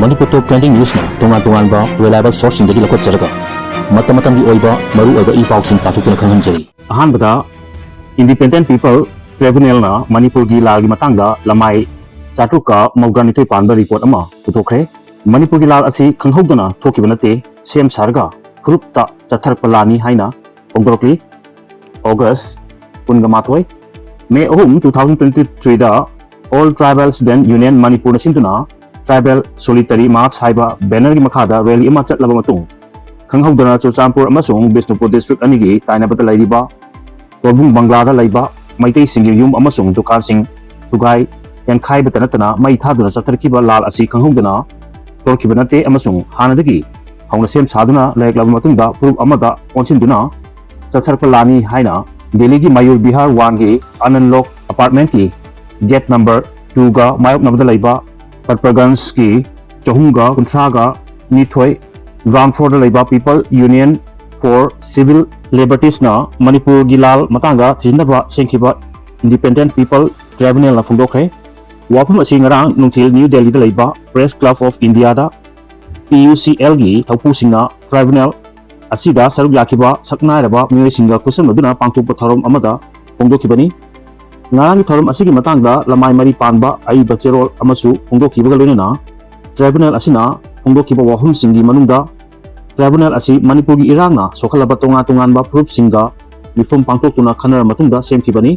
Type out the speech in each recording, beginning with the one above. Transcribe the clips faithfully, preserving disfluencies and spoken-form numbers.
ꯃꯅꯤꯄꯨꯔ ꯇꯣꯞ trending ꯅ꯭ꯌꯨꯁꯅ ꯇꯣꯉꯥꯟ ꯇꯣꯉꯥꯟꯕ reliable ꯁꯣꯔꯁꯁꯤꯡꯗꯒꯤ ꯂꯧꯈꯠꯆꯔꯒ ꯃꯇꯝ ꯃꯇꯝꯒꯤ ꯑꯣꯏꯕ ꯃꯔꯨ ꯑꯣꯏꯕ ꯏ ꯄꯥꯎꯁꯤꯡ ꯄꯥꯊꯣꯛꯇꯨꯅ ꯈꯪꯍꯟꯖꯔꯤ꯫ ꯑꯍꯥꯟꯕꯗ, Independent People Tribunalꯅ ꯃꯅꯤꯄꯨꯔꯒꯤ ꯂꯥꯜꯒꯤ ꯃꯇꯥꯡꯗ ꯂꯃꯥꯏ ꯆꯥꯇ꯭ꯔꯨꯛꯀ ꯃꯧꯗ꯭ꯔꯥꯅꯤꯊꯣꯏ ꯄꯥꯟꯕ ꯔꯤꯄꯣꯔꯠ ꯑꯃ ꯄꯨꯊꯣꯛꯈ꯭ꯔꯦ꯫ ꯃꯅꯤꯄꯨꯔꯒꯤ ꯂꯥꯜ ꯑꯁꯤ ꯈꯪꯍꯧꯗꯅ ꯊꯣꯛꯈꯤꯕ ꯅꯠꯇꯦ, ꯁꯦꯝ ꯁꯥꯔꯒ ꯐꯨꯔꯨꯞꯇ ꯆꯠꯊꯔꯛꯄ ꯂꯥꯜꯅꯤ ꯍꯥꯏꯅ ꯐꯣꯡꯗꯣꯔꯛꯂꯤ꯫ ꯑꯣꯒꯁ ꯀꯨꯟꯒ ꯃꯥꯊꯣꯏ, ꯃꯦ ꯑꯍꯨꯝ, two thousand twenty threeꯗ All Tribal Student Union ꯃꯅꯤꯄꯨꯔꯅ ꯁꯤꯟꯗꯨꯅ Tribal Solidarity March ꯍꯥꯏꯕ ꯕꯦꯅꯔꯒꯤ ꯃꯈꯥꯗ ꯔꯦꯂꯤ ꯑꯃ ꯆꯠꯂꯕ ꯃꯇꯨꯡ, ꯈꯪꯍꯧꯗꯅ ꯆꯨꯔꯆꯥꯟꯄꯨꯔ ꯑꯃꯁꯨꯡ ꯕꯤꯁꯅꯨꯄꯨꯔ ꯗꯤꯁꯇ꯭ꯔꯤꯛ ꯑꯅꯤꯒꯤ ꯇꯥꯏꯅꯕꯗ ꯂꯩꯔꯤꯕ ꯇꯣꯔꯕꯨꯡ ꯕꯪꯒ꯭ꯂꯥꯗ ꯂꯩꯕ ꯃꯩꯇꯩꯁꯤꯡꯒꯤ ꯌꯨꯝ ꯑꯃꯁꯨꯡ ꯗꯨꯀꯥꯟꯁꯤꯡ ꯊꯨꯒꯥꯏ ꯌꯥꯟꯈꯥꯏꯕꯇ ꯅꯠꯇꯅ ꯃꯩ ꯊꯥꯗꯨꯅ ꯆꯠꯊꯔꯛꯈꯤꯕ ꯂꯥꯜ ꯑꯁꯤ ꯈꯪꯍꯧꯗꯅ ꯊꯣꯛꯈꯤꯕ ꯅꯠꯇꯦ ꯑꯃꯁꯨꯡ ꯍꯥꯟꯅꯗꯒꯤ ꯍꯧꯅ ꯁꯦꯝ ꯁꯥꯗꯨꯅ ꯂꯩꯔꯛꯂꯕ ꯃꯇꯨꯡꯗ ꯐꯨꯔꯨꯞ ꯑꯃꯗ ꯑꯣꯟꯁꯤꯟꯗꯨꯅ ꯆꯠꯊꯔꯛꯄ ꯂꯥꯜꯅꯤ ꯍꯥꯏꯅ ꯗꯦꯜꯂꯤꯒꯤ ꯃꯌꯨꯔ ꯕꯤꯍꯥꯔ ꯋꯥꯟꯒꯤ ꯑꯅꯟꯂꯣꯛ ꯑꯄꯥꯔꯠꯃꯦꯟꯠꯀꯤ ꯒꯦꯠ ꯅꯝꯕꯔ ꯇꯨꯒ ꯃꯥꯌꯣꯛꯅꯕꯗ ꯂꯩꯕ ꯄꯠꯄꯔꯒꯟꯖꯀꯤ ꯆꯍꯨꯝꯒ ꯀꯨꯟꯊ꯭ꯔꯥꯒ ꯅꯤꯊꯣꯏ, ꯒ꯭ꯔꯥꯎꯟ ꯐ꯭ꯂꯣꯔꯗ ꯂꯩꯕ People Union for Civil Libertiesꯅ ꯃꯅꯤꯄꯨꯔꯒꯤ ꯂꯥꯜ ꯃꯇꯥꯡꯗ ꯊꯤꯖꯤꯟꯅꯕ ꯁꯦꯝꯈꯤꯕ Independent People Tribunalꯅ ꯐꯣꯡꯗꯣꯛꯈ꯭ꯔꯦ꯫ ꯋꯥꯐꯝ ꯑꯁꯤ ꯉꯔꯥꯡ ꯅꯨꯡꯊꯤꯜ ꯅ꯭ꯌꯨ ꯗꯦꯜꯂꯤꯗ ꯂꯩꯕ Press Club of Indiaꯗ PUCLꯒꯤ ꯊꯧꯄꯨꯁꯤꯡꯅ tribunal ꯑꯁꯤꯗ ꯁꯔꯨꯛ ꯌꯥꯈꯤꯕ ꯁꯛꯅꯥꯏꯔꯕ ꯃꯤꯑꯣꯏꯁꯤꯡꯒ ꯈꯨꯠꯁꯝꯅꯗꯨꯅ ꯄꯥꯡꯊꯣꯛꯄ ꯊꯧꯔꯝ ꯑꯃꯗ ꯐꯣꯡꯗꯣꯛꯈꯤꯕꯅꯤ꯫ ꯉꯔꯥꯡꯒꯤ ꯊꯧꯔꯝ ꯑꯁꯤꯒꯤ ꯃꯇꯥꯡꯗ ꯂꯃꯥꯏ ꯃꯔꯤ ꯄꯥꯟꯕ ꯑꯏꯕ ꯆꯦꯔꯣꯜ ꯑꯃꯁꯨ ꯐꯣꯡꯗꯣꯛꯈꯤꯕꯒ ꯂꯣꯏꯅꯅ tribunal ꯑꯁꯤꯅ ꯐꯣꯡꯗꯣꯛꯈꯤꯕ ꯋꯥꯐꯝꯁꯤꯡꯒꯤ ꯃꯅꯨꯡꯗ tribunal ꯑꯁꯤ ꯃꯅꯤꯄꯨꯔꯒꯤ ꯏꯔꯥꯡꯅ ꯁꯣꯛꯍꯜꯂꯕ ꯇꯣꯉꯥꯟ ꯇꯣꯉꯥꯟꯕ ꯐꯨꯔꯨꯞꯁꯤꯡꯒ ꯃꯤꯐꯝ ꯄꯥꯡꯊꯣꯛꯇꯨꯅ ꯈꯟꯅꯔ ꯃꯇꯨꯡꯗ ꯁꯦꯝꯈꯤꯕꯅꯤ꯫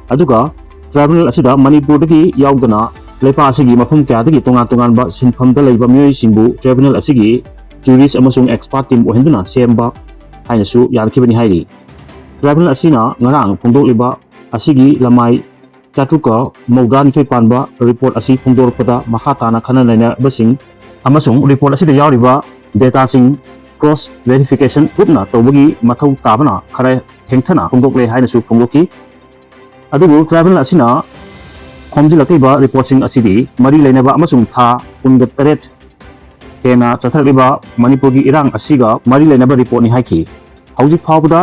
ꯑꯗꯨꯒ tribunal ꯑꯁꯤꯗ ꯃꯅꯤꯄꯨꯔꯗꯒꯤ ꯌꯥꯎꯗꯅ ꯂꯩꯄꯥꯛ ꯑꯁꯤꯒꯤ ꯃꯐꯝ ꯀꯌꯥꯗꯒꯤ ꯇꯣꯉꯥꯟ ꯇꯣꯉꯥꯟꯕ ꯁꯤꯟꯐꯝꯗ ꯂꯩꯕ ꯃꯤꯑꯣꯏꯁꯤꯡꯕꯨ tribunal ꯑꯁꯤꯒꯤ jurist ꯑꯃꯁꯨꯡ expert team ꯑꯣꯏꯍꯟꯗꯨꯅ ꯁꯦꯝꯕ ꯍꯥꯏꯅꯁꯨ ꯌꯥꯅꯈꯤꯕꯅꯤ ꯍꯥꯏꯔꯤ꯫ Tribunal ꯑꯁꯤꯅ ꯉꯔꯥꯡ ꯐꯣꯡꯗꯣꯛꯂꯤꯕ ꯑꯁꯤꯒꯤ ꯂꯃꯥꯏ ꯆꯥꯇ꯭ꯔꯨꯛꯀ ꯃꯧꯗ꯭ꯔꯥꯅꯤꯊꯣꯏ ꯄꯥꯟꯕ ꯔꯤꯄꯣꯔꯠ ꯑꯁꯤ ꯐꯣꯡꯗꯣꯔꯛꯄꯗ ꯃꯈꯥ ꯇꯥꯅ ꯈꯟꯅ ꯅꯩꯅꯕꯁꯤꯡ ꯑꯃꯁꯨꯡ ꯔꯤꯄꯣꯔꯠ ꯑꯁꯤꯗ ꯌꯥꯎꯔꯤꯕ ꯗꯦꯇꯥꯁꯤꯡ ꯀ꯭ꯔꯣꯁ ꯚꯦꯔꯤꯐꯤꯀꯦꯁꯟ ꯀꯨꯞꯅ ꯇꯧꯕꯒꯤ ꯃꯊꯧ ꯇꯥꯕꯅ ꯈꯔ ꯊꯦꯡꯊꯅ ꯐꯣꯡꯗꯣꯛꯂꯦ ꯍꯥꯏꯅꯁꯨ ꯐꯣꯡꯗꯣꯛꯈꯤ꯫ ꯑꯗꯨꯕꯨ tribunal ꯑꯁꯤꯅ ꯈꯣꯝꯖꯤꯜꯂꯛꯂꯤꯕ ꯔꯤꯄꯣꯔꯠꯁꯤꯡ ꯑꯁꯤꯗꯤ ꯃꯔꯤ ꯂꯩꯅꯕ ꯑꯃꯁꯨꯡ ꯊꯥ ꯀꯨꯟꯒ ꯇꯔꯦꯠ ꯍꯦꯟꯅ ꯆꯠꯊꯔꯛꯂꯤꯕ ꯃꯅꯤꯄꯨꯔꯒꯤ ꯏꯔꯥꯡ ꯑꯁꯤꯒ ꯃꯔꯤ ꯂꯩꯅꯕ ꯔꯤꯄꯣꯔꯠꯅꯤ ꯍꯥꯏꯈꯤ꯫ ꯍꯧꯖꯤꯛ ꯐꯥꯎꯕꯗ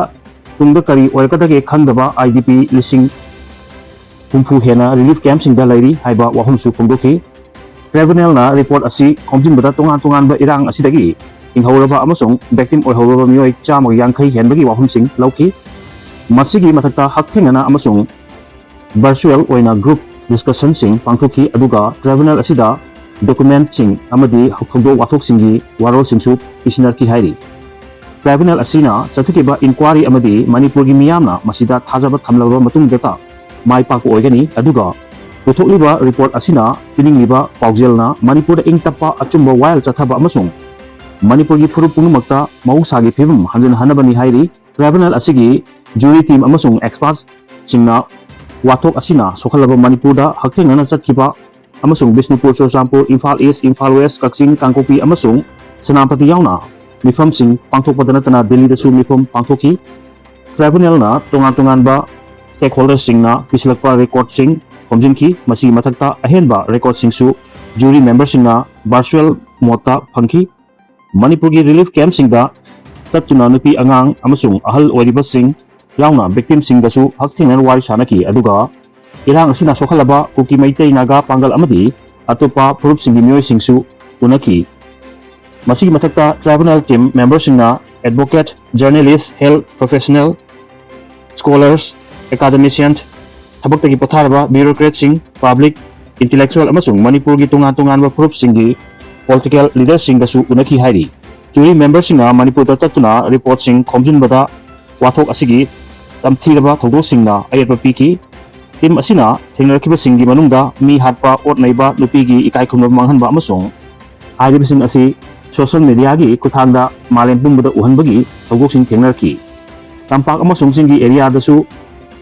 ꯇꯨꯡꯗ ꯀꯔꯤ ꯑꯣꯏꯔꯛꯀꯗꯒꯦ ꯈꯪꯗꯕ IDP ꯂꯤꯁꯤꯡ ꯍꯨꯝꯐꯨ ꯍꯦꯟꯅ ꯔꯤꯂꯤꯐ ꯀꯦꯝꯞꯁꯤꯡꯗ ꯂꯩꯔꯤ ꯍꯥꯏꯕ ꯋꯥꯐꯝꯁꯨ ꯐꯣꯡꯗꯣꯛꯈꯤ꯫ Tribunalꯅ report ꯑꯁꯤ ꯈꯣꯝꯖꯤꯟꯕꯗ ꯇꯣꯉꯥꯟ ꯇꯣꯉꯥꯟꯕ ꯏꯔꯥꯡ ꯑꯁꯤꯗꯒꯤ ꯍꯤꯡꯍꯧꯔꯕ ꯑꯃꯁꯨꯡ victim ꯑꯣꯏꯍꯧꯔꯕ ꯃꯤꯑꯣꯏ ꯆꯥꯝꯃꯒ ꯌꯥꯡꯈꯩ ꯍꯦꯟꯕꯒꯤ ꯋꯥꯐꯝꯁꯤꯡ ꯂꯧꯈꯤ꯫ ꯃꯁꯤꯒꯤ ꯃꯊꯛꯇ ꯍꯛꯊꯦꯡꯅꯅ ꯑꯃꯁꯨꯡ virtual ꯑꯣꯏꯅ group discussionꯁꯤꯡ ꯄꯥꯡꯊꯣꯛꯈꯤ, ꯑꯗꯨꯒ tribunal ꯑꯁꯤꯗ documentꯁꯤꯡ ꯑꯃꯗꯤ ꯊꯧꯗꯣꯛ ꯋꯥꯊꯣꯛꯁꯤꯡꯒꯤ ꯋꯥꯔꯣꯜꯁꯤꯡꯁꯨ ꯄꯤꯁꯤꯟꯅꯔꯛꯈꯤ ꯍꯥꯏꯔꯤ꯫ Tribunal ꯑꯁꯤꯅ ꯆꯠꯊꯈꯤꯕ inquiry ꯑꯃꯗꯤ ꯃꯅꯤꯄꯨꯔꯒꯤ ꯃꯤꯌꯥꯝꯅ ꯃꯁꯤꯗ ꯊꯥꯖꯕ ꯊꯝꯂꯕ ꯃꯇꯨꯡꯗꯇ ꯃꯥꯏ ꯄꯥꯛꯄ ꯑꯣꯏꯒꯅꯤ, ꯑꯗꯨꯒ ꯄꯨꯊꯣꯛꯂꯤꯕ report ꯑꯁꯤꯅ ꯄꯤꯅꯤꯡꯂꯤꯕ ꯄꯥꯎꯖꯦꯜꯅ ꯃꯅꯤꯄꯨꯔꯗ ꯏꯪ ꯇꯞꯄ, ꯑꯆꯨꯝꯕ ꯋꯥꯌꯦꯜ ꯆꯠꯊꯕ ꯑꯃꯁꯨꯡ ꯃꯅꯤꯄꯨꯔꯒꯤ ꯐꯨꯔꯨꯞ ꯄꯨꯝꯅꯃꯛꯇ ꯃꯍꯧꯁꯥꯒꯤ ꯐꯤꯕꯝ ꯍꯟꯖꯤꯟꯍꯟꯅꯕꯅꯤ ꯍꯥꯏꯔꯤ꯫ Tribunal ꯑꯁꯤꯒꯤ jury team ꯑꯃꯁꯨꯡ expertsꯁꯤꯡꯅ ꯋꯥꯊꯣꯛ ꯑꯁꯤꯅ ꯁꯣꯛꯍꯜꯂꯕ ꯃꯅꯤꯄꯨꯔꯗ ꯍꯛꯊꯦꯡꯅꯅ ꯆꯠꯈꯤꯕ ꯑꯃꯁꯨꯡ ꯕꯤꯁꯅꯨꯄꯨꯔ, ꯆꯨꯔꯆꯥꯟꯄꯨꯔ, ꯏꯝꯐꯥꯜ ꯏꯁ, ꯏꯝꯐꯥꯜ ꯋꯦꯁ, ꯀꯛꯆꯤꯡ, ꯀꯥꯡꯄꯣꯛꯄꯤ ꯑꯃꯁꯨꯡ ꯁꯦꯅꯥꯄꯇꯤ ꯌꯥꯎꯅ ꯃꯤꯐꯝꯁꯤꯡ ꯄꯥꯡꯊꯣꯛꯄꯗ ꯅꯠꯇꯅ ꯗꯤꯜꯂꯤꯗꯁꯨ ꯃꯤꯐꯝ ꯄꯥꯡꯊꯣꯛꯈꯤ꯫ Tribunalꯅ ꯇꯣꯉꯥꯟ ꯇꯣꯉꯥꯟꯕ stakeholderꯁꯤꯡꯅ ꯄꯤꯁꯤꯜꯂꯛꯄ recordꯁꯤꯡ ꯈꯣꯝꯖꯤꯟꯈꯤ꯫ ꯃꯁꯤꯒꯤ ꯃꯊꯛꯇ ꯑꯍꯦꯟꯕ recordꯁꯤꯡꯁꯨ jury memberꯁꯤꯡꯅ virtual modeꯇ ꯐꯪꯈꯤ꯫ ꯃꯅꯤꯄꯨꯔꯒꯤ relief campꯁꯤꯡꯗ ꯆꯠꯇꯨꯅ ꯅꯨꯄꯤ, ꯑꯉꯥꯡ ꯑꯃꯁꯨꯡ ꯑꯍꯜ ꯑꯣꯏꯔꯤꯕꯁꯤꯡ ꯌꯥꯎꯅ victimꯁꯤꯡꯗꯁꯨ ꯍꯛꯊꯦꯡꯅꯅ ꯋꯥꯔꯤ ꯁꯥꯅꯈꯤ, ꯑꯗꯨꯒ ꯏꯔꯥꯡ ꯑꯁꯤꯅ ꯁꯣꯛꯍꯜꯂꯕ ꯀꯨꯀꯤ, ꯃꯩꯇꯩ, ꯅꯥꯒꯥ, ꯄꯥꯡꯒꯜ ꯑꯃꯗꯤ ꯑꯇꯣꯞꯄ ꯐꯨꯔꯨꯞꯁꯤꯡꯒꯤ ꯃꯤꯑꯣꯏꯁꯤꯡꯁꯨ ꯎꯅꯈꯤ꯫ ꯃꯁꯤꯒꯤ ꯃꯊꯛꯇ tribunal team memberꯁꯤꯡꯅ advocate, journalist, health professional, scholars, academician, ꯊꯕꯛꯇꯒꯤ ꯄꯣꯊꯥꯔꯕ bureaucratꯁꯤꯡ, public intellectual ꯑꯃꯁꯨꯡ ꯃꯅꯤꯄꯨꯔꯒꯤ ꯇꯣꯉꯥꯟ ꯇꯣꯉꯥꯟꯕ ꯐꯨꯔꯨꯞꯁꯤꯡꯒꯤ political leaderꯁꯤꯡꯒꯁꯨ ꯎꯅꯈꯤ ꯍꯥꯏꯔꯤ꯫ Jury memberꯁꯤꯡꯅ ꯃꯅꯤꯄꯨꯔꯗ ꯆꯠꯇꯨꯅ reportꯁꯤꯡ ꯈꯣꯝꯖꯤꯟꯕꯗ ꯋꯥꯊꯣꯛ ꯑꯁꯤꯒꯤ ꯇꯝꯊꯤꯔꯕ ꯊꯧꯗꯣꯛꯁꯤꯡꯅ ꯑꯌꯦꯠꯄ ꯄꯤꯈꯤ꯫ Team ꯑꯁꯤꯅ ꯊꯦꯡꯅꯔꯛꯈꯤꯕꯁꯤꯡꯒꯤ ꯃꯅꯨꯡꯗ ꯃꯤ ꯍꯥꯠꯄ, ꯑꯣꯠ ꯅꯩꯕ, ꯅꯨꯄꯤꯒꯤ ꯏꯀꯥꯏ ꯈꯨꯝꯅꯕ ꯃꯥꯡꯍꯟꯕ ꯑꯃꯁꯨꯡ ꯍꯥꯏꯔꯤꯕꯁꯤꯡ ꯑꯁꯤ social mediaꯒꯤ ꯈꯨꯠꯊꯥꯡꯗ ꯃꯥꯂꯦꯝ ꯄꯨꯝꯕꯗ ꯎꯍꯟꯕꯒꯤ ꯊꯧꯗꯣꯛꯁꯤꯡ ꯊꯦꯡꯅꯔꯛꯈꯤ꯫ ꯇꯝꯄꯥꯛ ꯑꯃꯁꯨꯡ ꯆꯤꯡꯒꯤ areaꯗꯁꯨ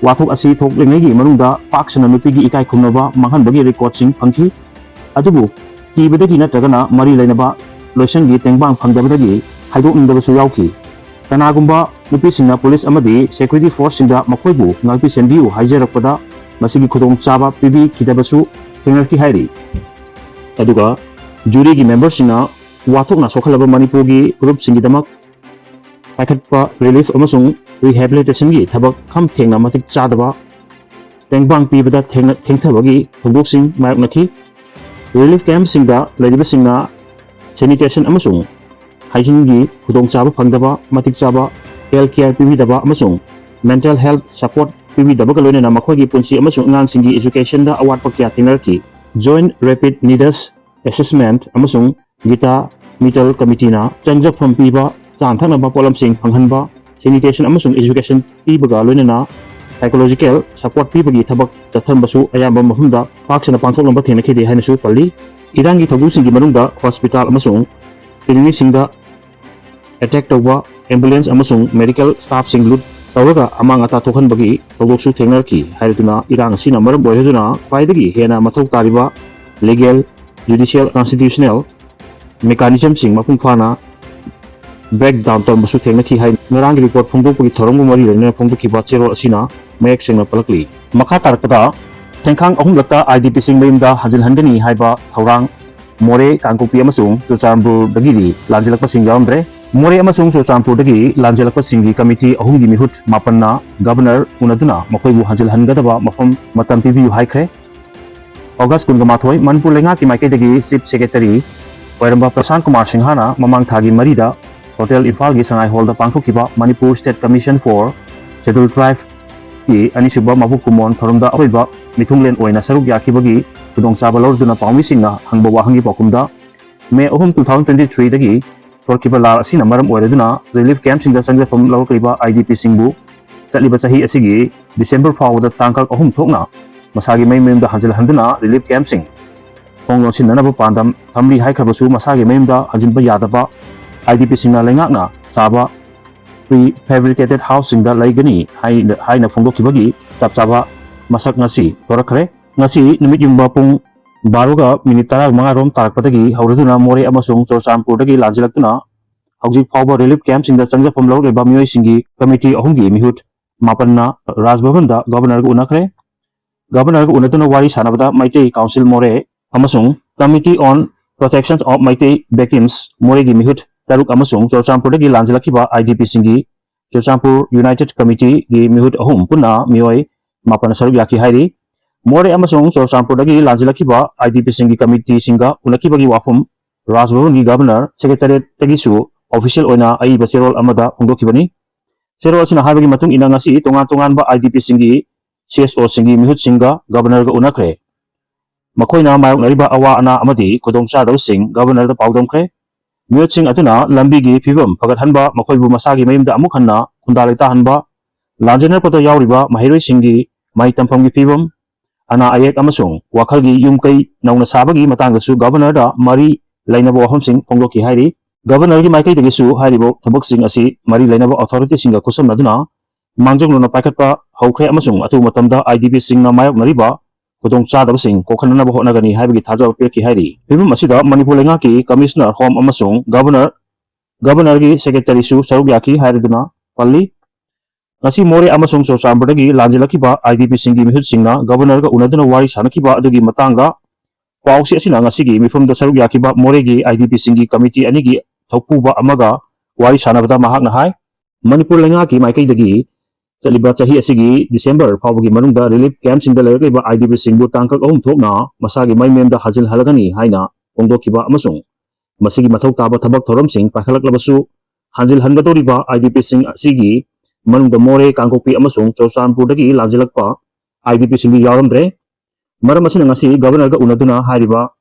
ꯋꯥꯊꯣꯛ ꯑꯁꯤ ꯊꯣꯛꯂꯤꯉꯩꯒꯤ ꯃꯅꯨꯡꯗ ꯄꯥꯛ ꯁꯟꯅ ꯅꯨꯄꯤꯒꯤ ꯏꯀꯥꯏ ꯈꯨꯝꯅꯕ ꯃꯥꯡꯍꯟꯕꯒꯤ recordꯁꯤꯡ ꯐꯪꯈꯤ꯫ ꯑꯗꯨꯕꯨ ꯀꯤꯕꯗꯒꯤ ꯅꯠꯇ꯭ꯔꯒꯅ ꯃꯔꯤ ꯂꯩꯅꯕ ꯂꯣꯏꯁꯪꯒꯤ ꯇꯦꯡꯕꯥꯡ ꯐꯪꯗꯕꯗꯒꯤ ꯍꯥꯏꯗꯣꯛꯅꯤꯡꯗꯕꯁꯨ ꯌꯥꯎꯈꯤ꯫ ꯀꯅꯥꯒꯨꯝꯕ ꯅꯨꯄꯤꯁꯤꯡꯅ police ꯑꯃꯗꯤ security forceꯁꯤꯡꯗ ꯃꯈꯣꯏꯕꯨ ꯉꯥꯛꯄꯤ ꯁꯦꯟꯕꯤꯌꯨ ꯍꯥꯏꯖꯔꯛꯄꯗ ꯃꯁꯤꯒꯤ ꯈꯨꯗꯣꯡꯆꯥꯕ ꯄꯤꯕꯤꯈꯤꯗꯕꯁꯨ ꯊꯦꯡꯅꯔꯛꯈꯤ ꯍꯥꯏꯔꯤ꯫ ꯑꯗꯨꯒ juryꯒꯤ memberꯁꯤꯡꯅ ꯋꯥꯊꯣꯛꯅ ꯁꯣꯛꯍꯜꯂꯕ ꯃꯅꯤꯄꯨꯔꯒꯤ ꯐꯨꯔꯨꯞꯁꯤꯡꯒꯤꯗꯃꯛ ꯄꯥꯏꯈꯠꯄ relief ꯑꯃꯁꯨꯡ rehabilitationꯒꯤ ꯊꯕꯛ ꯈꯝ ꯊꯦꯡꯅ ꯃꯇꯤꯛ ꯆꯥꯗꯕ ꯇꯦꯡꯕꯥꯡ ꯄꯤꯕꯗ ꯊꯦꯡꯅ-, ꯊꯦꯡꯊꯕꯒꯤ ꯊꯧꯗꯣꯛꯁꯤꯡ ꯃꯥꯌꯣꯛꯅꯈꯤ꯫ ꯔꯤꯂꯤꯐ ꯀꯦꯝꯞꯁꯤꯡꯗ ꯂꯩꯔꯤꯕꯁꯤꯡꯅ ꯁꯦꯅꯤꯇꯦꯁꯟ ꯑꯃꯁꯨꯡ ꯍꯥꯏꯖꯤꯟꯒꯤ ꯈꯨꯗꯣꯡꯆꯥꯕ ꯐꯪꯗꯕ, ꯃꯇꯤꯛ ꯆꯥꯕ ꯍꯦꯜꯊ ꯀꯦꯌꯔ ꯄꯤꯕꯤꯗꯕ ꯑꯃꯁꯨꯡ ꯃꯦꯟꯇꯦꯜ ꯍꯦꯜꯊ ꯁꯄꯣꯔꯠ ꯄꯤꯕꯤꯗꯕꯒ ꯂꯣꯏꯅꯅ ꯃꯈꯣꯏꯒꯤ ꯄꯨꯟꯁꯤ ꯑꯃꯁꯨꯡ ꯑꯉꯥꯡꯁꯤꯡꯒꯤ ꯑꯦꯖꯨꯀꯦꯁꯟꯗ ꯑꯋꯥꯠꯄ ꯀꯌꯥ ꯊꯦꯡꯅꯔꯛꯈꯤ꯫ ꯖꯣꯏꯟꯠ ꯔꯦꯄꯤꯗ ꯅꯤꯗꯁ ꯑꯦꯁꯦꯁꯃꯦꯟꯠ ꯑꯃꯁꯨꯡ ꯒꯤꯇꯥ ꯃꯤꯇꯜ ꯀꯃꯤꯇꯤꯅ ꯆꯪꯖꯐꯝ ꯄꯤꯕ ꯆꯥꯅ ꯊꯛꯅꯕ ꯄꯣꯠꯂꯝꯁꯤꯡ ꯐꯪꯍꯟꯕ, ꯁꯦꯅꯤꯇꯦꯁꯟ ꯑꯃꯁꯨꯡ ꯑꯦꯖꯨꯀꯦꯁꯟ ꯄꯤꯕꯒ ꯂꯣꯏꯅꯅ ꯁꯥꯏꯀꯣꯂꯣꯖꯤꯀꯦꯜ ꯁꯄꯣꯔꯠ ꯄꯤꯕꯒꯤ ꯊꯕꯛ ꯆꯠꯊꯔꯝꯕꯁꯨ ꯑꯌꯥꯝꯕ ꯃꯐꯝꯗ ꯄꯥꯛ ꯁꯟꯅ ꯄꯥꯡꯊꯣꯛꯂꯝꯕ ꯊꯦꯡꯅꯈꯤꯗꯦ ꯍꯥꯏꯅꯁꯨ ꯄꯜꯂꯤ꯫ ꯏꯔꯥꯡꯒꯤ ꯊꯧꯗꯣꯛꯁꯤꯡꯒꯤ ꯃꯅꯨꯡꯗ ꯍꯣꯁꯄꯤꯇꯥꯜ ꯑꯃꯁꯨꯡ ꯀ꯭ꯂꯤꯅꯤꯛꯁꯤꯡꯗ ꯑꯦꯇꯦꯛ ꯇꯧꯕ, ꯑꯦꯝꯕꯨꯂꯦꯟꯁ ꯑꯃꯁꯨꯡ ꯃꯦꯗꯤꯀꯦꯜ ꯁ꯭ꯇꯥꯐꯁꯤꯡ ꯂꯨꯠ ꯇꯧꯔꯒ ꯑꯃꯥꯡ ꯑꯇꯥ ꯊꯣꯛꯍꯟꯕꯒꯤ ꯊꯧꯗꯣꯛꯁꯨ ꯊꯦꯡꯅꯔꯛꯈꯤ ꯍꯥꯏꯔꯗꯨꯅ ꯏꯔꯥꯡ ꯑꯁꯤꯅ ꯃꯔꯝ ꯑꯣꯏꯔꯗꯨꯅ ꯈ꯭ꯋꯥꯏꯗꯒꯤ ꯍꯦꯟꯅ ꯃꯊꯧ ꯇꯥꯔꯤꯕ ꯂꯤꯒꯦꯜ, ꯖꯨꯗꯤꯁꯤꯌꯦꯜ, ꯀꯟꯁꯇꯤꯇ꯭ꯌꯨꯁꯅꯦꯜ ꯃꯦꯀꯥꯅꯤꯖꯝꯁꯤꯡ ꯃꯄꯨꯡ ꯐꯥꯅ ꯕ꯭ꯔꯦꯛ ꯗꯥꯎꯟ ꯇꯧꯔꯝꯕꯁꯨ ꯊꯦꯡꯅꯈꯤ ꯍꯥꯏ ꯉꯔꯥꯡꯒꯤ ꯔꯤꯄꯣꯔꯠ ꯐꯣꯡꯗꯣꯛꯄꯒꯤ ꯊꯧꯔꯝꯒ ꯃꯔꯤ ꯂꯩꯅꯅ ꯐꯣꯡꯗꯣꯛꯈꯤꯕ ꯆꯦꯔꯣꯜ ꯑꯁꯤꯅ ꯃꯌꯦꯛ ꯁꯦꯡꯅ ꯄꯜꯂꯛꯂꯤ꯫ ꯃꯈꯥ ꯇꯥꯔꯛꯄꯗ ꯊꯦꯡꯈꯥꯡ ꯑꯍꯨꯝꯂꯛꯇ ꯑꯥꯏ ꯗꯤ ꯄꯤꯁꯤꯡ ꯃꯌꯨꯝꯗ ꯍꯟꯖꯤꯜꯍꯟꯒꯅꯤ ꯍꯥꯏꯕ ꯊꯧꯔꯥꯡ ꯃꯣꯔꯦ, ꯀꯥꯡꯄꯣꯛꯄꯤ ꯑꯃꯁꯨꯡ ꯆꯨꯔꯆꯥꯟꯄꯨꯔꯗꯒꯤꯗꯤ ꯂꯥꯟꯖꯦꯜꯂꯛꯄꯁꯤꯡ ꯌꯥꯎꯔꯝꯗ꯭ꯔꯦ꯫ ꯃꯣꯔꯦ ꯑꯃꯁꯨꯡ ꯆꯨꯔꯆꯥꯟꯄꯨꯔꯗꯒꯤ ꯂꯥꯟꯖꯦꯜꯂꯛꯄꯁꯤꯡꯒꯤ ꯀꯃꯤꯇꯤ ꯑꯍꯨꯝꯒꯤ ꯃꯤꯍꯨꯠ ꯃꯥꯄꯟꯅ ꯒꯕꯔꯅꯔ ꯎꯅꯗꯨꯅ ꯃꯈꯣꯏꯕꯨ ꯍꯟꯖꯤꯜꯍꯟꯒꯗꯕ ꯃꯐꯝ ꯃꯇꯝ ꯄꯤꯕꯤꯌꯨ ꯍꯥꯏꯈ꯭ꯔꯦ꯫ ꯑꯣꯒꯁ ꯀꯨꯟꯒ ꯃꯥꯊꯣꯏ, ꯃꯅꯤꯄꯨꯔ ꯂꯩꯉꯥꯛꯀꯤ ꯃꯥꯏꯀꯩꯗꯒꯤ ꯆꯤꯐ ꯁꯦꯀ꯭ꯔꯦꯇꯔꯤ ꯑꯣꯏꯔꯝꯕ ꯄ꯭ꯔꯁꯥꯟ ꯀꯨꯃꯥꯔ ꯁꯤꯡꯍꯅ ꯃꯃꯥꯡ ꯊꯥꯒꯤ ꯃꯔꯤꯗ ꯍꯣꯇꯦꯜ ꯏꯝꯐꯥꯜꯒꯤ ꯁꯉꯥꯏ ꯍꯣꯜꯗ ꯄꯥꯡꯊꯣꯛꯈꯤꯕ Manipur state commission for schedule ꯇ꯭ꯔꯥꯏꯕꯀꯤ ꯑꯅꯤꯁꯨꯕ ꯃꯄꯣꯛ ꯀꯨꯝꯑꯣꯟ ꯊꯧꯔꯝꯗ ꯑꯔꯣꯏꯕ ꯃꯤꯊꯨꯡꯂꯦꯟ ꯑꯣꯏꯅ ꯁꯔꯨꯛ ꯌꯥꯈꯤꯕꯒꯤ ꯈꯨꯗꯣꯡꯆꯥꯕ ꯂꯧꯔꯗꯨꯅ ꯄꯥꯎꯃꯤꯁꯤꯡꯅ ꯍꯪꯕ ꯋꯥꯍꯪꯒꯤ ꯄꯥꯎꯈꯨꯝꯗ, ꯃꯦ ꯑꯍꯨꯝ, ꯇꯨ ꯊꯥꯎꯖꯟ ꯇ꯭ꯋꯦꯟꯇꯤ ꯊ꯭ꯔꯤꯗꯒꯤ ꯊꯣꯛꯈꯤꯕ ꯂꯥꯜ ꯑꯁꯤꯅ ꯃꯔꯝ ꯑꯣꯏꯔꯗꯨꯅ ꯔꯤꯂꯤꯐ ꯀꯦꯝꯞꯁꯤꯡꯗ ꯆꯪꯖꯐꯝ ꯂꯧꯔꯛꯂꯤꯕ ꯑꯥꯏ ꯗꯤ ꯄꯤꯁꯤꯡꯕꯨ ꯆꯠꯂꯤꯕ ꯆꯍꯤ ꯑꯁꯤꯒꯤ ꯗꯤꯁꯦꯝꯕꯔ ꯐꯥꯎꯕꯗ ꯇꯥꯡꯀꯛ ꯑꯍꯨꯝ ꯊꯣꯛꯅ ꯃꯁꯥꯒꯤ ꯃꯌꯨꯝ ꯃꯌꯨꯝꯗ ꯍꯟꯖꯤꯜꯍꯟꯗꯨꯅ ꯔꯤꯂꯤꯐ ꯀꯦꯝꯞꯁꯤꯡ ꯊꯣꯡ ꯂꯣꯟꯁꯤꯟꯅꯅꯕ ꯄꯥꯟꯗꯝ ꯊꯝꯂꯤ ꯍꯥꯏꯈ꯭ꯔꯕꯁꯨ ꯃꯁꯥꯒꯤ ꯃꯌꯨꯝꯗ ꯍꯟꯖꯤꯟꯕ ꯌꯥꯗꯕ ꯑꯥꯏ ꯗꯤ ꯄꯤꯁꯤꯡꯅ ꯂꯩꯉꯥꯛꯅ ꯁꯥꯕ ꯄ꯭ꯔꯤ ꯐꯦꯕ꯭ꯔꯤꯀꯦꯇꯦꯠ ꯍꯥꯎꯁꯁꯤꯡꯗ ꯂꯩꯒꯅꯤ ꯍꯥꯏꯅ ꯍꯥꯏꯅ ꯐꯣꯡꯗꯣꯛꯈꯤꯕꯒꯤ ꯆꯞ ꯆꯥꯕ ꯃꯁꯛ ꯉꯁꯤ ꯊꯣꯔꯛꯈ꯭ꯔꯦ꯫ ꯉꯁꯤ ꯅꯨꯃꯤꯠ ꯌꯨꯡꯕ ꯄꯨꯡ ꯕꯥꯔꯣꯒ ꯃꯤꯅꯤꯠ ꯇꯔꯥꯃꯉꯥ ꯔꯣꯝ ꯇꯥꯔꯛꯄꯗꯒꯤ ꯍꯧꯔꯗꯨꯅ ꯃꯣꯔꯦ ꯑꯃꯁꯨꯡ ꯆꯨꯔꯆꯥꯟꯄꯨꯔꯗꯒꯤ ꯂꯥꯟꯖꯦꯜꯂꯛꯇꯨꯅ ꯍꯧꯖꯤꯛ ꯐꯥꯎꯕ ꯔꯤꯂꯤꯐ ꯀꯦꯝꯞꯁꯤꯡꯗ ꯆꯪꯖꯐꯝ ꯂꯧꯔꯛꯂꯤꯕ ꯃꯤꯑꯣꯏꯁꯤꯡꯒꯤ ꯀꯃꯤꯇꯤ ꯑꯍꯨꯝꯒꯤ ꯃꯤꯍꯨꯠ ꯃꯥꯄꯟꯅ ꯔꯥꯖ ꯚꯕꯟꯗ ꯒꯕꯔꯅꯔꯒ ꯎꯅꯈ꯭ꯔꯦ꯫ ꯒꯕꯔꯅꯔꯒ ꯎꯅꯗꯨꯅ ꯋꯥꯔꯤ ꯁꯥꯟꯅꯕꯗ ꯃꯩꯇꯩ ꯀꯥꯎꯟꯁꯤꯜ ꯃꯣꯔꯦ ꯑꯃꯁꯨꯡ Committee on Protection of Meitei Victims ꯃꯣꯔꯦꯒꯤ ꯃꯤꯍꯨꯠ ꯇꯔꯨꯛ ꯑꯃꯁꯨꯡ ꯆꯨꯔꯆꯥꯟꯄꯨꯔꯗꯒꯤ ꯂꯥꯟꯖꯦꯜꯂꯛꯈꯤꯕ ꯑꯥꯏ ꯗꯤ ꯄꯤꯁꯤꯡꯒꯤ ꯆꯨꯔꯆꯥꯟꯄꯨꯔ ꯌꯨꯅꯥꯏꯇꯦꯗ ꯀꯃꯤꯇꯤꯒꯤ ꯃꯤꯍꯨꯠ ꯑꯍꯨꯝ ꯄꯨꯟꯅ ꯃꯤꯑꯣꯏ ꯃꯥꯄꯟ ꯁꯔꯨꯛ ꯌꯥꯈꯤ ꯍꯥꯏꯔꯤ꯫ ꯃꯣꯔꯦ ꯑꯃꯁꯨꯡ ꯆꯨꯔꯆꯥꯟꯄꯨꯔꯗꯒꯤ ꯂꯥꯟꯖꯦꯜꯂꯛꯈꯤꯕ IDPꯁꯤꯡꯒꯤ ꯀꯃꯤꯇꯤꯁꯤꯡꯒ ꯎꯅꯈꯤꯕꯒꯤ ꯋꯥꯐꯝ ꯔꯥꯖ ꯚꯕꯟꯒꯤ ꯒꯕꯔꯅꯔ ꯁꯦꯀ꯭ꯔꯦꯇꯔꯤꯌꯦꯠꯇꯒꯤꯁꯨ ꯑꯣꯐꯤꯁꯤꯌꯦꯜ ꯑꯣꯏꯅ ꯑꯏꯕ ꯆꯦꯔꯣꯜ ꯑꯃꯗ ꯐꯣꯡꯗꯣꯛꯈꯤꯕꯅꯤ꯫ ꯆꯦꯔꯣꯜ ꯑꯁꯤꯅ ꯍꯥꯏꯕꯒꯤ ꯃꯇꯨꯡ ꯏꯟꯅ ꯉꯁꯤ ꯇꯣꯉꯥꯟ ꯇꯣꯉꯥꯟꯕ IDPꯁꯤꯡꯒꯤ CSOꯁꯤꯡꯒꯤ ꯃꯤꯍꯨꯠꯁꯤꯡꯒ ꯒꯕꯔꯅꯔꯒ ꯎꯅꯈ꯭ꯔꯦ꯫ ꯃꯈꯣꯏꯅ ꯃꯥꯌꯣꯛꯅꯔꯤꯕ ꯑꯋꯥ ꯑꯅꯥ ꯑꯃꯗꯤ ꯈꯨꯗꯣꯡꯆꯥꯗꯕꯁꯤꯡ ꯒꯕꯔꯅꯔꯗ ꯄꯥꯎꯗꯝꯈ꯭ꯔꯦ꯫ ꯃꯤꯑꯣꯠꯁꯤꯡ ꯑꯗꯨꯅ ꯂꯝꯕꯤꯒꯤ ꯐꯤꯕꯝ ꯐꯒꯠꯍꯟꯕ, ꯃꯈꯣꯏꯕꯨ ꯃꯁꯥꯒꯤ ꯃꯌꯨꯝꯗ ꯑꯃꯨꯛ ꯍꯟꯅ ꯈꯨꯟꯗꯥ ꯂꯩꯇꯥꯍꯟꯕ, ꯂꯥꯟꯖꯦꯟꯅꯔꯛꯄꯗ ꯌꯥꯎꯔꯤꯕ ꯃꯍꯩꯔꯣꯏꯁꯤꯡꯒꯤ ꯃꯍꯩ ꯇꯝꯐꯝꯒꯤ ꯐꯤꯕꯝ, ꯑꯅꯥ ꯑꯌꯦꯛ ꯑꯃꯁꯨꯡ ꯋꯥꯈꯜꯒꯤ ꯌꯨꯝ ꯀꯩ ꯅꯧꯅ ꯁꯥꯕꯒꯤ ꯃꯇꯥꯡꯗꯁꯨ ꯒꯕꯔꯅꯔꯗ ꯃꯔꯤ ꯂꯩꯅꯕ ꯋꯥꯐꯝꯁꯤꯡ ꯐꯣꯡꯗꯣꯛꯈꯤ ꯍꯥꯏꯔꯤ꯫ ꯒꯕꯔꯅꯔꯒꯤ ꯃꯥꯏꯀꯩꯗꯒꯤꯁꯨ ꯍꯥꯏꯔꯤꯕ ꯊꯕꯛꯁꯤꯡ ꯑꯁꯤ ꯃꯔꯤ ꯂꯩꯅꯕ ꯑꯣꯊꯣꯔꯤꯇꯤꯁꯤꯡꯒ ꯈꯨꯠꯁꯝꯅꯗꯨꯅ ꯃꯥꯡꯖꯧꯅꯅ ꯄꯥꯏꯈꯠꯄ ꯍꯧꯈ꯭ꯔꯦ ꯑꯃꯁꯨꯡ ꯑꯊꯨꯕ ꯃꯇꯝꯗ IDPꯁꯤꯡꯅ ꯃꯥꯌꯣꯛꯅꯔꯤꯕ ꯈꯨꯗꯣꯡꯆꯥꯗꯕꯁꯤꯡ ꯀꯣꯛꯍꯟꯅꯅꯕ ꯍꯣꯠꯅꯒꯅꯤ ꯍꯥꯏꯕꯒꯤ ꯊꯥꯖꯕ ꯄꯤꯔꯛꯈꯤ ꯍꯥꯏꯔꯤ꯫ ꯐꯤꯕꯝ ꯑꯁꯤꯗ ꯃꯅꯤꯄꯨꯔ ꯂꯩꯉꯥꯛꯀꯤ ꯀꯃꯤꯁꯅꯔ ꯍꯣꯝ ꯑꯃꯁꯨꯡ ꯒꯕꯔꯅꯔ, ꯒꯕꯔꯅꯔꯒꯤ ꯁꯦꯀ꯭ꯔꯦꯇꯔꯤꯁꯨ ꯁꯔꯨꯛ ꯌꯥꯈꯤ ꯍꯥꯏꯔꯗꯨꯅ ꯄꯜꯂꯤ꯫ ꯉꯁꯤ ꯃꯣꯔꯦ ꯑꯃꯁꯨꯡ ꯆꯨꯔꯆꯥꯟꯄꯨꯔꯗꯒꯤ ꯂꯥꯟꯖꯦꯜꯂꯛꯈꯤꯕ IDPꯁꯤꯡꯒꯤ ꯃꯤꯍꯨꯠꯁꯤꯡꯅ ꯒꯕꯔꯅꯔꯒ ꯎꯅꯗꯨꯅ ꯋꯥꯔꯤ ꯁꯥꯅꯈꯤꯕ ꯑꯗꯨꯒꯤ ꯃꯇꯥꯡꯗ ꯄꯥꯎꯆꯦ ꯑꯁꯤꯅ ꯉꯁꯤꯒꯤ ꯃꯤꯐꯝꯗ ꯁꯔꯨꯛ ꯌꯥꯈꯤꯕ ꯃꯣꯔꯦꯒꯤ IDPꯁꯤꯡꯒꯤ ꯀꯃꯤꯇꯤ ꯑꯅꯤꯒꯤ ꯊꯧꯄꯨꯕ ꯑꯃꯒ ꯋꯥꯔꯤ ꯁꯥꯅꯕꯗ ꯃꯍꯥꯛꯅ ꯍꯥꯏ, ꯃꯅꯤꯄꯨꯔ ꯂꯩꯉꯥꯛꯀꯤ ꯃꯥꯏꯀꯩꯗꯒꯤ ꯆꯠꯂꯤꯕ ꯆꯍꯤ ꯑꯁꯤꯒꯤ ꯗꯤꯁꯦꯝꯕꯔ ꯐꯥꯎꯕꯒꯤ ꯃꯅꯨꯡꯗ ꯔꯤꯂꯤꯐ ꯀꯦꯝꯞꯁꯤꯡꯗ ꯂꯩꯔꯛꯂꯤꯕ IDPꯁꯤꯡꯕꯨ ꯇꯥꯡꯀꯛ ꯑꯍꯨꯝ ꯊꯣꯛꯅ ꯃꯁꯥꯒꯤ ꯃꯌꯨꯝ ꯃꯌꯨꯝꯗ ꯍꯟꯖꯤꯜꯍꯜꯂꯒꯅꯤ ꯍꯥꯏꯅ ꯐꯣꯡꯗꯣꯛꯈꯤꯕ ꯑꯃꯁꯨꯡ ꯃꯁꯤꯒꯤ ꯃꯊꯧ ꯇꯥꯕ ꯊꯕꯛ ꯊꯧꯔꯝꯁꯤꯡ ꯄꯥꯏꯈꯠꯂꯛꯂꯕꯁꯨ ꯍꯟꯖꯤꯜꯍꯟꯒꯗꯧꯔꯤꯕ IDPꯁꯤꯡ ꯑꯁꯤꯒꯤ ꯃꯅꯨꯡꯗ ꯃꯣꯔꯦ, ꯀꯥꯡꯄꯣꯛꯄꯤ ꯑꯃꯁꯨꯡ ꯆꯨꯔꯆꯥꯟꯄꯨꯔꯗꯒꯤ ꯂꯥꯟꯖꯦꯜꯂꯛꯄ IDPꯁꯤꯡꯗꯤ ꯌꯥꯎꯔꯝꯗ꯭ꯔꯦ꯫ ꯃꯔꯝ ꯑꯁꯤꯅ ꯉꯁꯤ ꯒꯕꯔꯅꯔꯒ ꯎꯅꯗꯨꯅ ꯍꯥꯏꯔꯤꯕ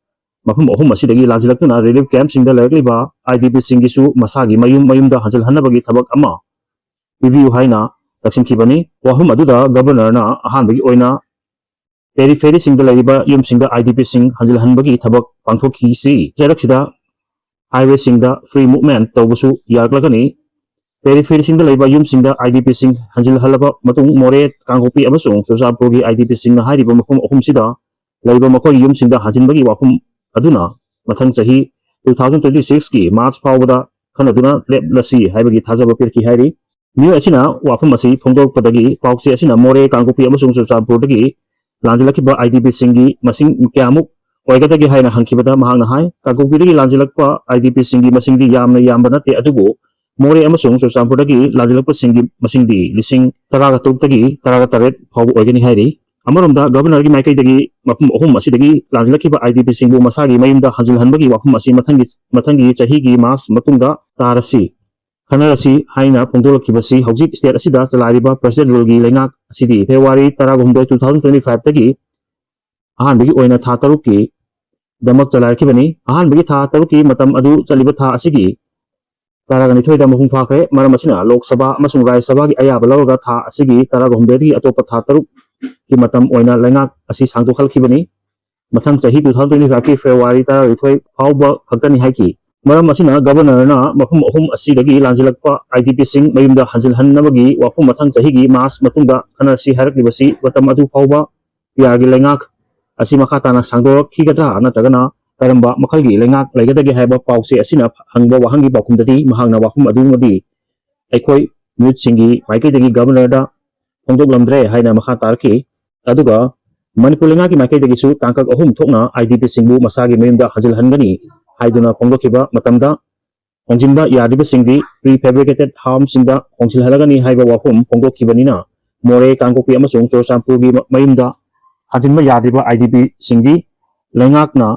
ꯃꯐꯝ ꯑꯍꯨꯝ ꯑꯁꯤꯗꯒꯤ ꯂꯥꯟꯖꯦꯜꯂꯛꯇꯨꯅ ꯔꯤꯂꯤꯐ ꯀꯦꯝꯞꯁꯤꯡꯗ ꯂꯩꯔꯛꯂꯤꯕ IDPꯁꯤꯡꯒꯤꯁꯨ ꯃꯁꯥꯒꯤ ꯃꯌꯨꯝ ꯃꯌꯨꯝꯗ ꯍꯟꯖꯤꯜꯍꯟꯅꯕꯒꯤ ꯊꯕꯛ ꯑꯃ ꯄꯤꯕꯤꯌꯨ ꯍꯥꯏꯅ ꯇꯛꯁꯤꯟꯈꯤꯕꯅꯤ꯫ ꯋꯥꯐꯝ ꯑꯗꯨꯗ ꯒꯕꯔꯅꯔꯅ ꯑꯍꯥꯟꯕꯒꯤ ꯑꯣꯏꯅ ꯄꯦꯔꯤꯐꯦꯔꯤꯁꯤꯡꯗ ꯂꯩꯔꯤꯕ ꯌꯨꯝꯁꯤꯡꯗ IDPꯁꯤꯡ ꯍꯟꯖꯤꯜꯍꯟꯕꯒꯤ ꯊꯕꯛ ꯄꯥꯡꯊꯣꯛꯈꯤꯁꯤ꯫ ꯆꯩꯔꯛꯁꯤꯗ ꯍꯥꯏꯋꯦꯁꯤꯡꯗ ꯐ꯭ꯔꯤ ꯃꯨꯚꯃꯦꯟꯠ ꯇꯧꯕꯁꯨ ꯌꯥꯔꯛꯂꯒꯅꯤ꯫ ꯄꯦꯔꯤꯐꯦꯔꯤꯁꯤꯡꯗ ꯂꯩꯕ ꯌꯨꯝꯁꯤꯡꯗ IDPꯁꯤꯡ ꯍꯟꯖꯤꯜꯍꯜꯂꯕ ꯃꯇꯨꯡ ꯃꯣꯔꯦ, ꯀꯥꯡꯄꯣꯛꯄꯤ ꯑꯃꯁꯨꯡ ꯆꯨꯔꯆꯥꯟꯄꯨꯔꯒꯤ IDPꯁꯤꯡꯅ ꯍꯥꯏꯔꯤꯕ ꯃꯐꯝ ꯑꯍꯨꯝꯁꯤꯗ ꯂꯩꯕ ꯃꯈꯣꯏꯒꯤ ꯌꯨꯝꯁꯤꯡꯗ ꯍꯟꯖꯤꯟꯕꯒꯤ ꯋꯥꯐꯝ ꯑꯗꯨꯅ ꯃꯊꯪ ꯆꯍꯤ two thousand twenty sixꯀꯤ ꯃꯥꯔꯆ ꯐꯥꯎꯕꯗ ꯈꯟꯅꯗꯨꯅ ꯂꯦꯞꯂꯁꯤ ꯍꯥꯏꯕꯒꯤ ꯊꯥꯖꯕ ꯄꯤꯔꯛꯈꯤ ꯍꯥꯏꯔꯤ꯫ ꯃꯤꯑꯣꯏ ꯑꯁꯤꯅ ꯋꯥꯐꯝ ꯑꯁꯤ ꯐꯣꯡꯗꯣꯔꯛꯄꯗꯒꯤ ꯄꯥꯎꯆꯦ ꯑꯁꯤꯅ ꯃꯣꯔꯦ, ꯀꯥꯡꯄꯣꯛꯄꯤ ꯑꯃꯁꯨꯡ ꯆꯨꯔꯆꯥꯟꯄꯨꯔꯗꯒꯤ ꯂꯥꯟꯖꯦꯜꯂꯛꯈꯤꯕ IDPꯁꯤꯡꯒꯤ ꯃꯁꯤꯡ ꯀꯌꯥꯃꯨꯛ ꯑꯣꯏꯒꯗꯒꯦ ꯍꯥꯏꯅ ꯍꯪꯈꯤꯕꯗ ꯃꯍꯥꯛꯅ ꯍꯥꯏ, ꯀꯥꯡꯄꯣꯛꯄꯤꯗꯒꯤ ꯂꯥꯟꯖꯦꯜꯂꯛꯄ IDPꯁꯤꯡꯒꯤ ꯃꯁꯤꯡꯗꯤ ꯌꯥꯝꯅ ꯌꯥꯝꯕ ꯅꯠꯇꯦ, ꯑꯗꯨꯕꯨ ꯃꯣꯔꯦ ꯑꯃꯁꯨꯡ ꯆꯨꯔꯆꯥꯟꯄꯨꯔꯗꯒꯤ ꯂꯥꯟꯖꯦꯜꯂꯛꯄꯁꯤꯡꯒꯤ ꯃꯁꯤꯡꯗꯤ ꯂꯤꯁꯤꯡ ꯇꯔꯥꯒ ꯇꯔꯨꯛꯇꯒꯤ ꯇꯔꯥꯒ ꯇꯔꯦꯠ ꯐꯥꯎꯕ ꯑꯣꯏꯒꯅꯤ ꯍꯥꯏꯔꯤ꯫ ꯑꯃꯔꯣꯝꯗ, ꯒꯕꯔꯅꯔꯒꯤ ꯃꯥꯏꯀꯩꯗꯒꯤ ꯃꯐꯝ ꯑꯍꯨꯝ ꯑꯁꯤꯗꯒꯤ ꯂꯥꯟꯖꯤꯜꯂꯛꯈꯤꯕ IDPꯁꯤꯡꯕꯨ ꯃꯁꯥꯒꯤ ꯃꯌꯨꯝꯗ ꯍꯟꯖꯤꯜꯍꯟꯕꯒꯤ ꯋꯥꯐꯝ ꯑꯁꯤ ꯃꯊꯪꯒꯤ, ꯃꯊꯪꯒꯤ ꯆꯍꯤꯒꯤ ꯃꯥꯔꯆ ꯃꯇꯨꯡꯗ ꯇꯥꯔꯁꯤ, ꯈꯟꯅꯔꯁꯤ ꯍꯥꯏꯅ ꯐꯣꯡꯗꯣꯔꯛꯈꯤꯕꯁꯤ ꯍꯧꯖꯤꯛ state ꯑꯁꯤꯗ ꯆꯂꯥꯏꯔꯤꯕ President Ruleꯒꯤ ꯂꯩꯉꯥꯛ ꯑꯁꯤꯗꯤ February ꯇꯔꯥꯍꯨꯝꯗꯣꯏ, two thousand twenty fiveꯇꯒꯤ ꯑꯍꯥꯟꯕꯒꯤ ꯑꯣꯏꯅ ꯊꯥ ꯇꯔꯨꯛꯀꯤ ꯗꯃꯛ ꯆꯂꯥꯏꯔꯛꯈꯤꯕꯅꯤ꯫ ꯑꯍꯥꯟꯕꯒꯤ ꯊꯥ ꯇꯔꯨꯛꯀꯤ ꯃꯇꯝ ꯑꯗꯨ ꯆꯠꯂꯤꯕ ꯊꯥ ꯑꯁꯤꯒꯤ ꯇꯔꯥꯒ ꯅꯤꯊꯣꯏꯗ ꯃꯄꯨꯡ ꯐꯥꯈ꯭ꯔꯦ꯫ ꯃꯔꯝ ꯑꯁꯤꯅ ꯂꯣꯛ ꯁꯚꯥ ꯑꯃꯁꯨꯡ ꯔꯥꯖ꯭ꯌ ꯁꯚꯥꯒꯤ ꯑꯌꯥꯕ ꯂꯧꯔꯒ ꯊꯥ ꯑꯁꯤꯒꯤ ꯇꯔꯥꯒ ꯍꯨꯝꯗꯣꯏꯗꯒꯤ ꯑꯇꯣꯞꯄ ꯊꯥ ꯇꯔꯨꯛꯀꯤ ꯃꯇꯝ ꯑꯣꯏꯅ ꯂꯩꯉꯥꯛ ꯑꯁꯤ ꯁꯥꯡꯗꯣꯛꯍꯜꯈꯤꯕꯅꯤ꯫ ꯃꯊꯪ ꯆꯍꯤ two thousand twenty fiveꯀꯤ February ꯇꯔꯥꯅꯤꯊꯣꯏ ꯐꯥꯎꯕ ꯈꯛꯇꯅꯤ ꯍꯥꯏꯈꯤ꯫ ꯃꯔꯝ ꯑꯁꯤꯅ ꯒꯕꯔꯅꯔꯅ ꯃꯐꯝ ꯑꯍꯨꯝ ꯑꯁꯤꯗꯒꯤ ꯂꯥꯟꯖꯤꯜꯂꯛꯄ IDPꯁꯤꯡ ꯃꯌꯨꯝꯗ ꯍꯟꯖꯤꯜꯍꯟꯅꯕꯒꯤ ꯋꯥꯐꯝ ꯃꯊꯪ ꯆꯍꯤꯒꯤ ꯃꯥꯔꯆ ꯃꯇꯨꯡꯗ ꯈꯟꯅꯔꯁꯤ ꯍꯥꯏꯔꯛꯂꯤꯕꯁꯤ ꯃꯇꯝ ꯑꯗꯨ ꯐꯥꯎꯕ ꯄꯤꯌꯥꯔꯒꯤ ꯂꯩꯉꯥꯛ ꯑꯁꯤ ꯃꯈꯥ ꯇꯥꯅ ꯁꯥꯡꯗꯣꯔꯛꯈꯤꯒꯗ꯭ꯔꯥ ꯅꯠꯇ꯭ꯔꯒꯅ ꯀꯔꯝꯕ ꯃꯈꯜꯒꯤ ꯂꯩꯉꯥꯛ ꯂꯩꯒꯗꯒꯦ ꯍꯥꯏꯕ ꯄꯥꯎꯆꯦ ꯑꯁꯤꯅ ꯍꯪꯕ ꯋꯥꯍꯪꯒꯤ ꯄꯥꯎꯈꯨꯝꯗꯗꯤ ꯃꯍꯥꯛꯅ ꯋꯥꯐꯝ ꯑꯗꯨꯃꯗꯤ ꯑꯩꯈꯣꯏ ꯃꯤꯍꯨꯠꯁꯤꯡꯒꯤ ꯃꯥꯏꯀꯩꯗꯒꯤ ꯒꯕꯔꯅꯔꯗ ꯐꯣꯡꯗꯣꯛꯂꯝꯗ꯭ꯔꯦ ꯍꯥꯏꯅ ꯃꯈꯥ ꯇꯥꯔꯛꯈꯤ꯫ ꯑꯗꯨꯒ ꯃꯅꯤꯄꯨꯔ ꯂꯩꯉꯥꯛꯀꯤ ꯃꯥꯏꯀꯩꯗꯒꯤꯁꯨ ꯇꯥꯡꯀꯛ ꯑꯍꯨꯝ ꯊꯣꯛꯅ IDPꯁꯤꯡꯕꯨ ꯃꯁꯥꯒꯤ ꯃꯌꯨꯝꯗ ꯍꯟꯖꯤꯜꯍꯟꯒꯅꯤ ꯍꯥꯏꯗꯨꯅ ꯐꯣꯡꯗꯣꯛꯈꯤꯕ ꯃꯇꯝꯗ ꯍꯣꯡꯖꯤꯟꯕ ꯌꯥꯗ꯭ꯔꯤꯕꯁꯤꯡꯗꯤ pre fabricated homeꯁꯤꯡꯗ ꯍꯣꯡꯖꯤꯜꯍꯜꯂꯒꯅꯤ ꯍꯥꯏꯕ ꯋꯥꯐꯝ ꯐꯣꯡꯗꯣꯛꯈꯤꯕꯅꯤꯅ ꯃꯣꯔꯦ, ꯀꯥꯡꯄꯣꯛꯄꯤ ꯑꯃꯁꯨꯡ ꯆꯨꯔꯆꯥꯟꯄꯨꯔꯒꯤ ꯃ-, ꯃꯌꯨꯝꯗ ꯍꯟꯖꯤꯟꯕ ꯌꯥꯗ꯭ꯔꯤꯕ IDPꯁꯤꯡꯗꯤ ꯂꯩꯉꯥꯛꯅ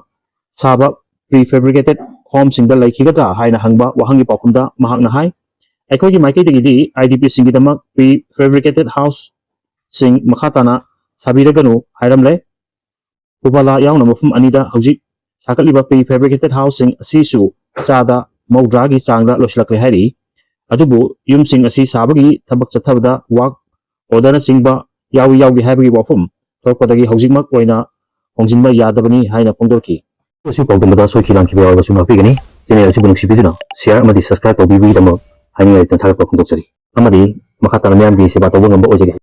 ꯁꯥꯕ pre fabricated homeꯁꯤꯡꯗ ꯂꯩꯈꯤꯒꯗ꯭ꯔꯥ ꯍꯥꯏꯅ ꯍꯪꯕ ꯋꯥꯍꯪꯒꯤ ꯄꯥꯎꯈꯨꯝꯗ ꯃꯍꯥꯛꯅ ꯍꯥꯏ, ꯑꯩꯈꯣꯏꯒꯤ ꯃꯥꯏꯀꯩꯗꯒꯤꯗꯤ IDPꯁꯤꯡꯒꯤꯗꯃꯛ pre fabricated houseꯁꯤꯡ ꯃꯈꯥ ꯇꯥꯅ ꯁꯥꯕꯤꯔꯒꯅꯨ ꯍꯥꯏꯔꯝꯂꯦ꯫ ꯎꯕꯥꯂꯥ ꯌꯥꯎꯅ ꯃꯐꯝ ꯑꯅꯤꯗ ꯍꯧꯖꯤꯛ ꯁꯥꯒꯠꯂꯤꯕ pre fabricated houseꯁꯤꯡ ꯑꯁꯤꯁꯨ ꯆꯥꯗ ꯃꯧꯗ꯭ꯔꯥꯒꯤ ꯆꯥꯡꯗ ꯂꯣꯏꯁꯤꯜꯂꯛꯂꯦ ꯍꯥꯏꯔꯤ꯫ ꯑꯗꯨꯕꯨ ꯌꯨꯝꯁꯤꯡ ꯑꯁꯤ ꯁꯥꯕꯒꯤ ꯊꯕꯛ ꯆꯠꯊꯕꯗ work orderꯅꯆꯤꯡꯕ ꯌꯥꯎꯏ ꯌꯥꯎꯗꯦ ꯍꯥꯏꯕꯒꯤ ꯋꯥꯐꯝ ꯊꯣꯛꯂꯛꯄꯗꯒꯤ ꯍꯧꯖꯤꯛꯃꯛ ꯑꯣꯏꯅ ꯍꯣꯡꯖꯤꯟꯕ ꯌꯥꯗꯕꯅꯤ ꯍꯥꯏꯅ ꯐꯣꯡꯗꯣꯛꯈꯤ꯫ ꯑꯁꯤ ꯄꯥꯎꯗꯝꯕꯗ ꯁꯣꯏꯈꯤ ꯂꯥꯟꯈꯤꯕ ꯌꯥꯎꯔꯕꯁꯨ ꯉꯥꯛꯄꯤꯒꯅꯤ꯫ Channel ꯑꯁꯤꯕꯨ ꯅꯨꯡꯁꯤꯕꯤꯗꯨꯅ share ꯑꯃꯗꯤ subscribe ꯇꯧꯕꯤꯕꯒꯤꯗꯃꯛ ꯍꯥꯏꯅꯤꯡꯉꯥꯏ ꯂꯩꯇꯅ ꯊꯥꯒꯠꯄ ꯐꯣꯡꯗꯣꯛꯆꯔꯤ꯫ ꯑꯃꯗꯤ ꯃꯈꯥ ꯇꯥꯅ ꯃꯤꯌꯥꯝꯒꯤ ꯁꯦꯕꯥ ꯇꯧꯕ ꯉꯝꯕ ꯑꯣꯏꯖꯒꯦ꯫